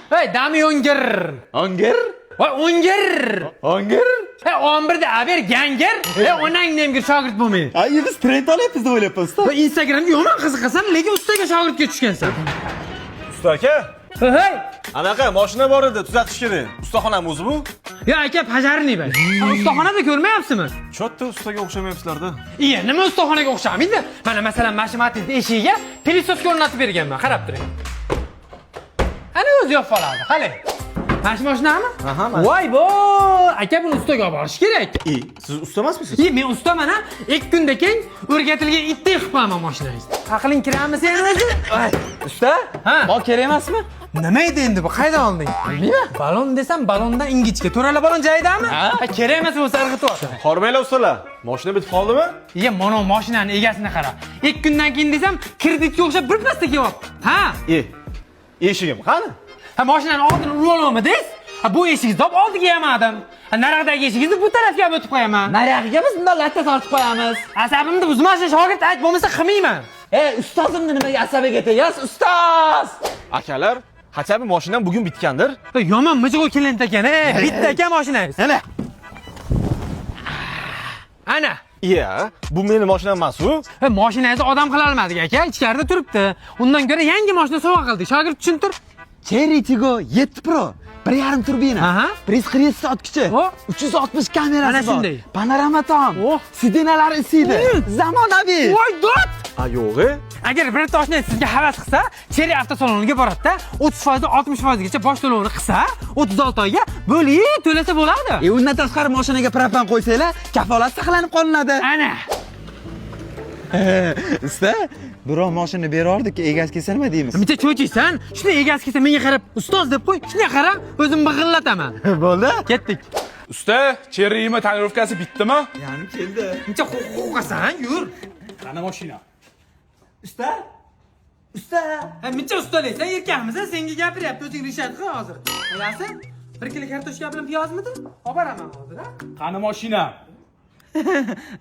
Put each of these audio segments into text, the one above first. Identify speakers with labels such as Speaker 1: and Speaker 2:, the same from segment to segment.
Speaker 1: Hey, Dami o'ngir.
Speaker 2: O'ngir?
Speaker 1: Voy, o'ngir.
Speaker 2: O'ngir?
Speaker 1: Hey, 11da aber gangir. Hey, onang nemgir shogird bo'lmay.
Speaker 2: Ay, biz trend olyapmiz deb o'ylayapman, usta.
Speaker 1: Va Instagramga yomon qiziqasan, lekin ustaga shogirdga tushgansan.
Speaker 3: Usta aka,
Speaker 1: Hey,
Speaker 3: anaqa mashina bor edi, tuzatish kerak. Ustaxonami o'zi bu?
Speaker 1: Yo aka, пожарный bal. Ustaxonada ko'rmayapsizmi?
Speaker 3: Чё-то ustaga o'xshamayapsizlar-da.
Speaker 1: Iya, nima ustaxonaga o'xshamaydi? Mana masalan, mana shu Matizning eshigiga пылесос o'rnatib berganman, qarab turing. Ana o'zi yopib oladi, qalay. Mana shu mashinami?
Speaker 3: Aha, mana.
Speaker 1: Voy bo, aka, buni ustaga olib borish kerak.
Speaker 3: E, siz usta emasmisiz?
Speaker 1: Iye, men ustaman ha. 2 kunda keyin o'rgatilgan itdek qilib qo'yaman mashinangizni. Aqling kiradimi seni o'zi?
Speaker 2: Usta?
Speaker 1: Ha.
Speaker 2: Mol kerak emasmi?
Speaker 1: Nima edi endi bu? Qaydan olding?
Speaker 2: Bilmayman.
Speaker 1: Balon desam, balondan ingichka. To'rala balon joyidami?
Speaker 2: Ha.
Speaker 1: Ha, kerak emas bo'lsa irg'itib yubor.
Speaker 3: Hormanglar, ustalar. Mashina bitib qoldimi?
Speaker 1: Iye, mana mashinani egasini qara. 2 kundan keyin desam, kreditga o'xshab bir pasda kelyapti. Ha?
Speaker 3: E, eshigim qani?
Speaker 1: Ha, mashinani oldini urib ololmadingiz? Ha, bu eshigingizni olib oldiga yamadim. Ha, naryoqdagi eshigingizni bu tarafga ham o'tib qo'yaman.
Speaker 2: Nariyog'iga biz bundan latta tortib qo'yamiz.
Speaker 1: Asabimni buzmasin, shogird, ayt, bo'lmasa qilmayman.
Speaker 2: E, ustozimni nimaga asabiga tegasiz, ustoz?
Speaker 3: Akalar, хотя бы mashinam bugun bitgandir.
Speaker 1: Ha, yomon mijg'u klient ekan, ey. Bitta ekan mashinangiz.
Speaker 2: Ana.
Speaker 1: Ana.
Speaker 3: Iya, bu meni mashinam emas-u.
Speaker 1: Ha, mashinangizni odam qila olmadik, aka, ichkarida turibdi. Undan ko'ra yangi mashina sovg'a qildik. Shogird, tushuntir.
Speaker 2: Chery Tiggo 7 Pro. 1,5 turbina.
Speaker 1: Aha.
Speaker 2: 147 ot kuchi.
Speaker 1: O.
Speaker 2: 360 kamerasi
Speaker 1: Ana
Speaker 2: bor.
Speaker 1: shunday.
Speaker 2: Panorama tom.
Speaker 1: Oh.
Speaker 2: Сиденья lari isiydi. Zamonaviy.
Speaker 1: Voy dod!
Speaker 3: A, yo'q, e.
Speaker 1: Agar birorta oshna sizga havas qilsa, Chery avtosaloniga boradi-da, 30% 60% gacha bosh to'lovini qilsa, 36 oyga bo'lib to'lasa bo'ladi.
Speaker 2: E, undan tashqari mashinaga propan qo'ysanglar, kafolat saqlanib qolinadi.
Speaker 1: Ana.
Speaker 2: Usta, birov mashina berordik, egasi kelsa nima deymiz?
Speaker 1: Bitta cho'chiysan, shuni egasi kelsa menga qarab ustoz deb qo'y, shunday qara, o'zim big'illataman.
Speaker 2: Bo'ldi.
Speaker 1: Ketdik.
Speaker 4: Usta, Chery'mi тонировка si bitdimi?
Speaker 2: Yarim keldi.
Speaker 1: Buncha qo'rqasan, yur.
Speaker 4: Qani mashina?
Speaker 2: Usta? Usta.
Speaker 1: Ha, muncha ustalaysan, erkakmisan, senga gapiryapti, o'zing решать qil hozir. Bilasiz? 1 kilo kartoshka bilan piyozmidi? Olib boraman hozir, ha?
Speaker 4: Qani mashina?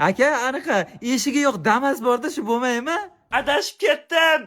Speaker 2: Aka, anaqa eshigi yo'q Damas borda, shu bo'lmaymi?
Speaker 5: Adashib ketdim.